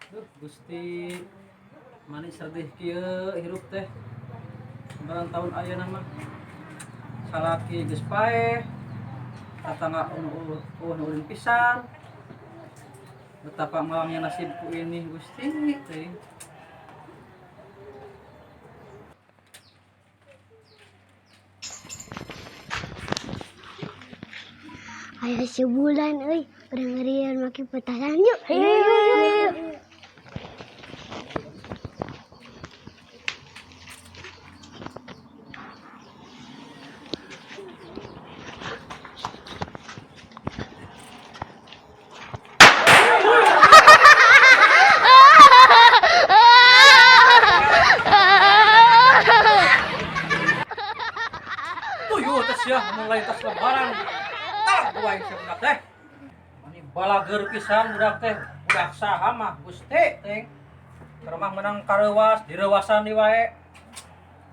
Duh, Gusti, manis sedih kieu hirup teh. Lebaran tahun ayeuna mah. Salaki geus paeh. Tatangga nu ulin pisan. Betapa malangnya nasibku ini, Gusti teh. Aya sebulan euy, urang ngerian make petasan yuk. Ayo yuk yuk yuk. Tuyuh teh sia mulai tas lebaran. Tah wae sia budak teh. Mani balager pisan budak teh. Budak saha mah Gusti teh. Keur mah menang kareuwas, direuwasan di wae.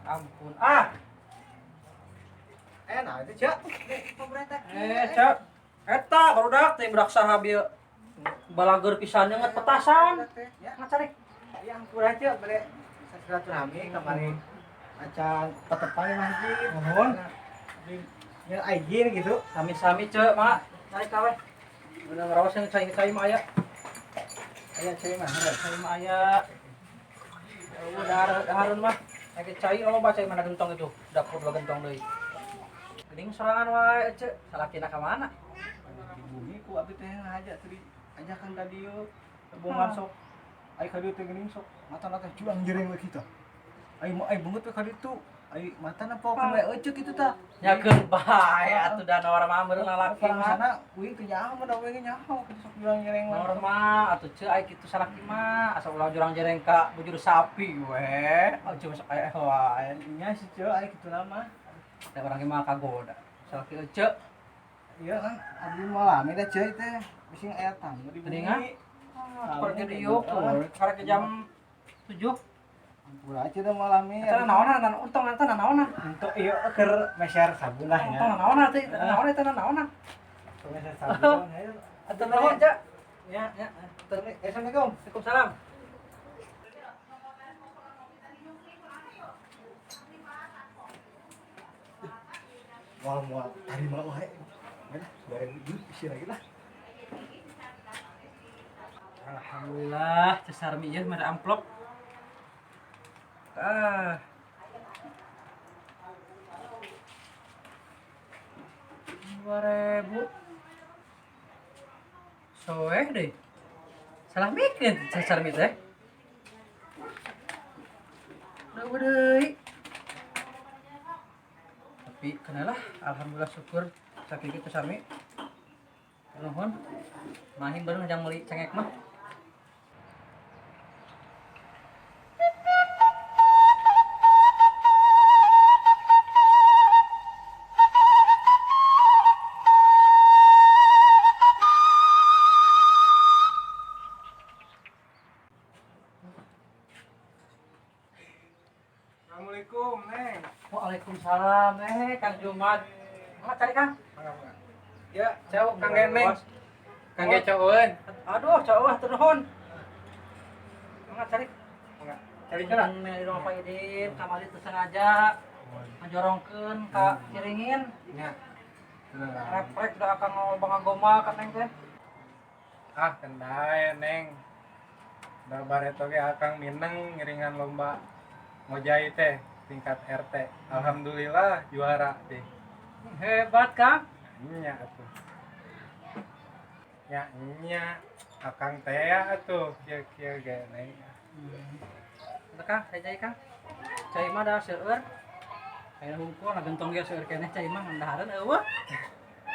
Ampun ah. Nah itu cak. Pemerintah. Eh, Cak. Eta barudak teh budak saha bieu. Balager pisan nyeungeut petasan. Ya, Ngacarik. ya ampun aja bere silaturahmi kemarin acan patepang di masjid. Nuhun. Yang aijin gitu. Sami-sami cek, Mak. Cari kawe. Bener ngerawas yang cai-cai mah aya. Aya cai mah. Cai mah aya. Eueuh dahar dahareun mah. Aya cai loba cai mana gentong itu. Dapur dua gentong deui. Geuning sorangan wae cek. Salakina ka mana? Di bumi ku abi teh ngaja tadi ajakan ka dieu. Hubungan sok ai ka dieu teh geuning sok matana teh juang jering we kitu. Ai mau ai beungeut we ka ditu. Ai matana pokeun we euceuk kitu tah. Nyakeun bae atuh da normal meureun lalaki Orang mah. sana uing teu nyaho mah da uing nyaho kitu sok juang jering mah. Normal atuh ceu ai kitu salaki mah asa ulah jurang jereng ka bujur sapi we. Aja masuk aya wae. Nya si ceu ai kitu mah. Da urang ge mah kagoda. Salaki euceuk. Iya kan, abdi mah lami dah ceu teh. Bisi aya tamu di bumi. Teuningan? Karek ke dieu karek ke jam 7. Ampura aja dah malami. Eta naonan nan untung eta naonan. Untuk iya keur meser sabun lah ya. Untung naonan teh, naonan eta naonan. Keur meser sabun. Ayo. Atuh nuhun, Cak. Ya. Ya. Assalamualaikum. Waalaikumsalam. Moal moal tarima wae. Mana? 2000 duit isi lagi lah. Alhamdulillah, Ceu Sarmi ieu mere amplop. Ah. 2.000. Soeh deh. Salah mikir Ceu Sarmi teh. Udah deui. Tapi kenalah, alhamdulillah syukur sakitu Ceu Sarmi. Nuhun. Mahin baru ngajang meuli cengek mah. Assalamualaikum, Neng. Waalaikumsalam, Kang Jumat. Mana cari Kang? Ya, cau Kang Neng. Kang Caueun. Aduh, cau ah nuhun. Mana cari? Cari kena. Di rumah Pak Idin, kamari teu sengaja ngajorongkeun ka Ciringin. Nya. Rek-rek da akang ngomong ngagoma ka Neng teh. Ah, kendai, Neng. Da bareto ge akang mineng ngiringan lomba ngojai teh tingkat RT. Alhamdulillah juara teh. Hebat, Kang. Nya atuh. Nya nya akang teh atuh kieu-kieu ge Neng. Eta Kang, saya cai Kang. Cai mah da seueur. Aya hungkul na gentong ge seueur keneh cai mah dahareun eueuh.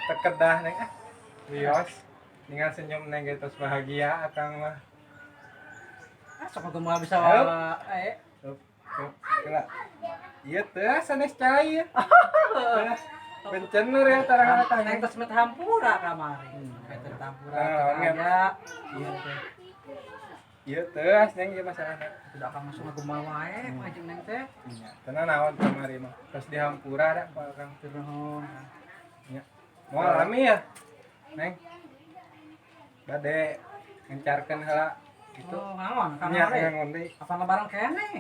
Tekedah Neng ah. Wios. Ningal senyum Neng ge tos bahagia akang mah. Ah, sok kumaha bisa Ayo. eh. Tuh, tuh, kela. Ieu teh sanes cai. Teh, Bencenur ya tarangan akang. Neng tos met hampura kamari. Met hampura Ah, teu aya. Iya teh. Ieu teh Neng ieu masalahna. Udah akang masuk ngagomal wae jeung Neng teh. Nya, tenang naon kamari mah. Tos dihampura da ku akang. Teu nuhun. Nya. Moal lami ya? Neng. Bade ngencarkeun heula Gitu. Oh, ngangon, Kang. Nya Ari. ngangon deui. Apa lebaran keneh?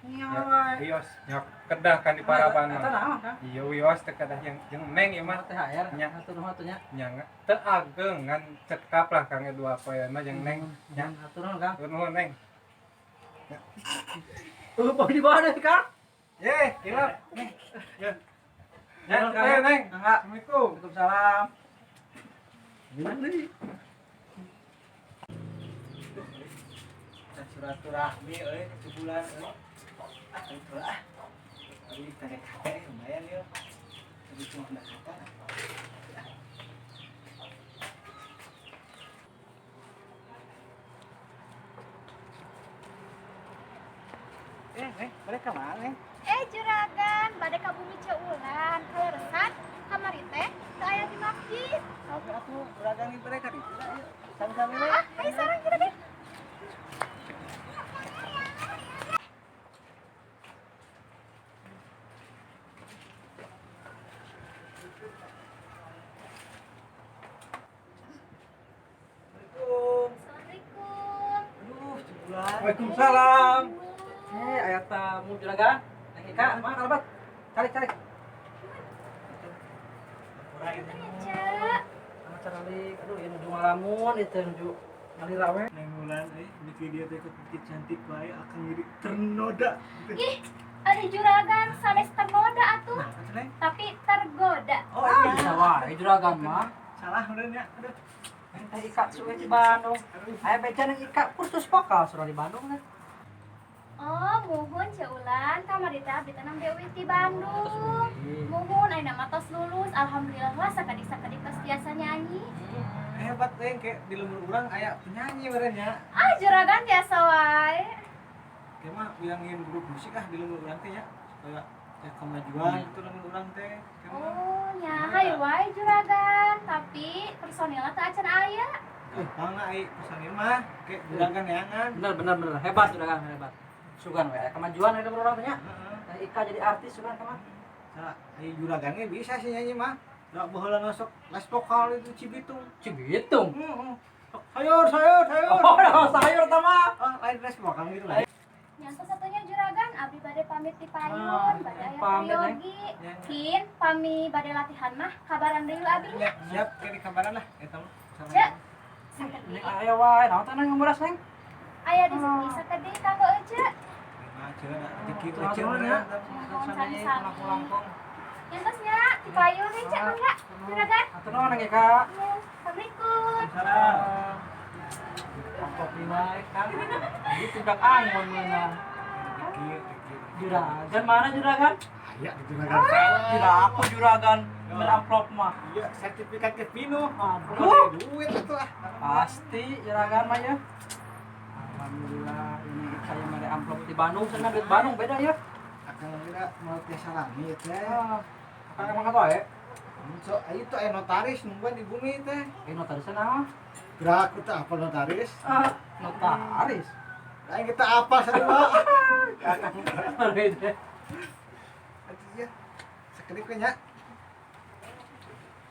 Nya Ya, wae. wios nya kedah kan di parapan Eta mah. naon, Kang? Iya wios teh kedah jeung jeung Neng ieu mah. THR. Nya. Hatur nuhun atuh nya. Nya teu ageng ngan cekap lah Kang dua poe mah jeung Neng. Nya. Hatur nuhun, Kang. Nuhun Neng. Poe di bawah deh, Kang. Ye, hilap. Neng. Ya. Ya, Nuhun, Kang. teh, Neng. Mangga. Assalamualaikum. Waalaikumsalam. Gimana nih? Silaturahmi euy sebulan euy. Ah, itu ah. Abi PDKT lumayan ya. Tapi cuma pendekatan. Mereka mana? Eh juragan, bade ka bumi Ceu Ulan. Kaleresan kamari teh teu aya di masjid. Tapi atuh juragan ini mereka di sini. Sami-sami we. Ah, ayo sareng juragan. Assalamualaikum. Assalamualaikum. Aduh, sebulan. Waalaikumsalam. Eh, aya tamu juragan. Neng Ika, mana kalabat? Cari, cari. Kurang Punten ya, Cek. Sama caralik. Aduh, ieu nuju ngalamun, ieu teh nuju ngalira we. Neng Wulan euy, bikin dia teh ikut bikin cantik wae akan jadi ternoda. Ih, ada juragan sanes ternoda atuh, Nah, atuh Neng. tapi tergoda. Oh Ah, iya. bisa wae juragan mah. Salah udah nya. Aduh. Teh Ika suwe di Bandung. Aya beca neng Ika kursus vokal surah di Bandung teh. Oh, muhun Ceu Ulan, kamari teh abdi teh nembe uih ti Bandung. Muhun ayeuna mah tos lulus, alhamdulillah lah sakedik-sakedik tos tiasa nyanyi. Hebat Neng, kayak di lembur urang aya penyanyi meureun nya. Ah, juragan tiasa wae. Kayak mah bilangin grup musik ah di lembur urang teh nya supaya ya kemajuan itu lembur urang teh. Kayak mah Oh, nya hayu wae juragan, tapi personilna teh acan aya. gampang lah ai personil mah kayak juragan neangan. Bener bener bener hebat juragan hebat. Sugan we aya kemajuan ada urang teh nya. Heeh. Teh Ika jadi artis sugan kumaha. Nah, ai juragan ge bisa sih nyanyi mah. Da baheula masuk les vokal itu Cibitung. Cibitung. Heeh. Sayur, sayur, sayur. Oh, dah sayur tah mah. Ah, lain les vokal gitu lah. Nya satunya juragan, abdi bade pamit ti payun, Ah, bade aya pamit, Neng. peryogi. Ya, ya. Kin, pami bade latihan mah kabaran deui abdi nya. Siap, kayak di kabaran lah eta mah. Cek. Sakedik. Neng aya wae, naon teh neng beras neng? Aya rezeki sakedik kanggo ece. Mah cenah rezeki Tuh, ece atuh, nya. Nuhun sami-sami. Langkung. Nya tos nya ti payun we Cek mangga. Juragan. Atur nuhun Neng Ika. Ya, Assalamualaikum. Salam. Kopi wae Kang. Jadi budak angon meunang. Rezeki, rezeki. Juragan mana juragan? Aya di juragan salah. Tidak aku juragan amplop mah. Iya, sertifikat ke Pino. Aduh. Duit itu ah. Pasti juragan mah ya. Alhamdulillah ini saya mere amplop di Bandung sana duit Bandung beda ya. Akang kira mau teh salami teh. Ah, Akang emang kata ya? So, ayo tuh aya notaris nungguan di bumi teh. Eh notaris naon? Gerak kita apa notaris? Ah, notaris. Lain kita apa sarua? Beda. Atuh ya. Sakedip nya.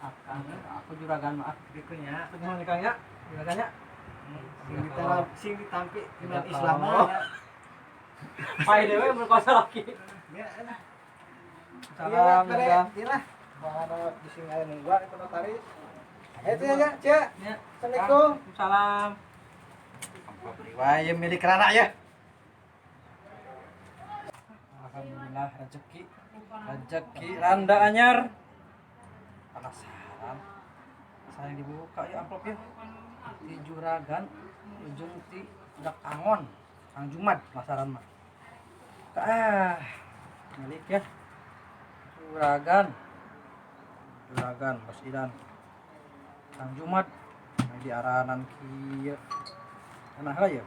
Akang, aku juragan mah. Sakedip nya. Aku nuhun Kang ya. Juragannya. Sing ditarap, sing ditampi iman Tidak Islam tahu. mah. Pai dewe berkuasa lagi. Ya, aduh. Salam, Iya, juragan. iya lah. Mana di sini aya nungguan itu notaris. Eh, itu ya, Cek. Ya. Assalamualaikum. Salam. Amplop riwayat milik Rana ya. Alhamdulillah rezeki rezeki randa anyar. Penasaran. Saya dibuka ya amplop ya. Di juragan ujung ti budak angon Kang Jumad penasaran mah. Ah, milik ya. Juragan. Juragan Bos Idan. Kang Jumat di aranan kieu. Nah lah ya.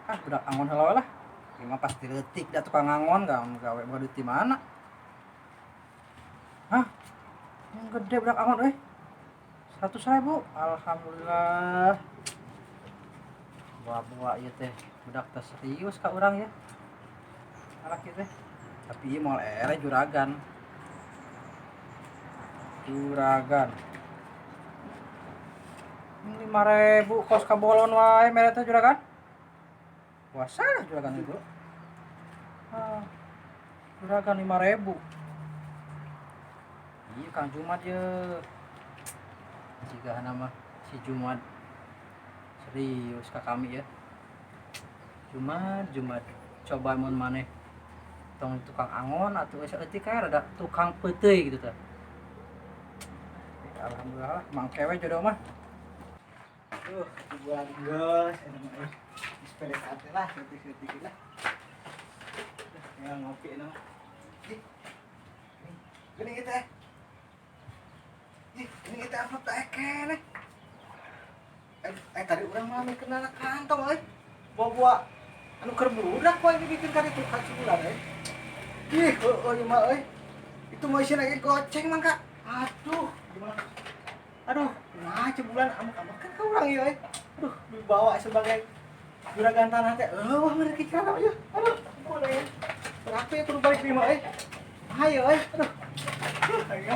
Ah, budak angon heula we lah. Ieu mah pasti leutik da tukang angon gawe boga duit di mana. Hah? Yang gede budak angon euy. 100.000. Alhamdulillah. Buah-buah ieu teh budak teh serius ka urang ya. Anak ieu teh. Tapi ieu moal ere juragan. Juragan. 5.000 kos kabolon wae mere teh juragan. Puasa lah juragan itu. Ah, juragan 5.000. Iya Kang Jumat ya. Jika nama si Jumat serius ke kami ya. Jumat, Jumat coba mun maneh tong tukang angon atau saeutik kayak rada tukang peuteuy gitu tah. Alhamdulillah lah, mang kewe jodoh mah. Duh, bulan geus eta mah euy. Geus PDKT lah, saeutik-saeutik lah. Ya ngopi eta mah. Ih. Gini kita. Eh. Ih, ini kita upload teh keneh. Eh, tadi urang mah mikirna kantong euy. Bawa anu keur budak wae dibikin ka ditu ka sebulan euy. Ih, heueuh ieu mah euy. Itu mah isina ge goceng mangka. Aduh, gimana? Aduh, nah sebulan amuk-amuk kan ka urang ieu euy. Aduh, dibawa sebagai juragan tanah teh. Eueuh, mereka kira ya. Aduh, ampun euy. Berapa ya kudu balik lima euy. Ayo euy. Aduh. Ayo.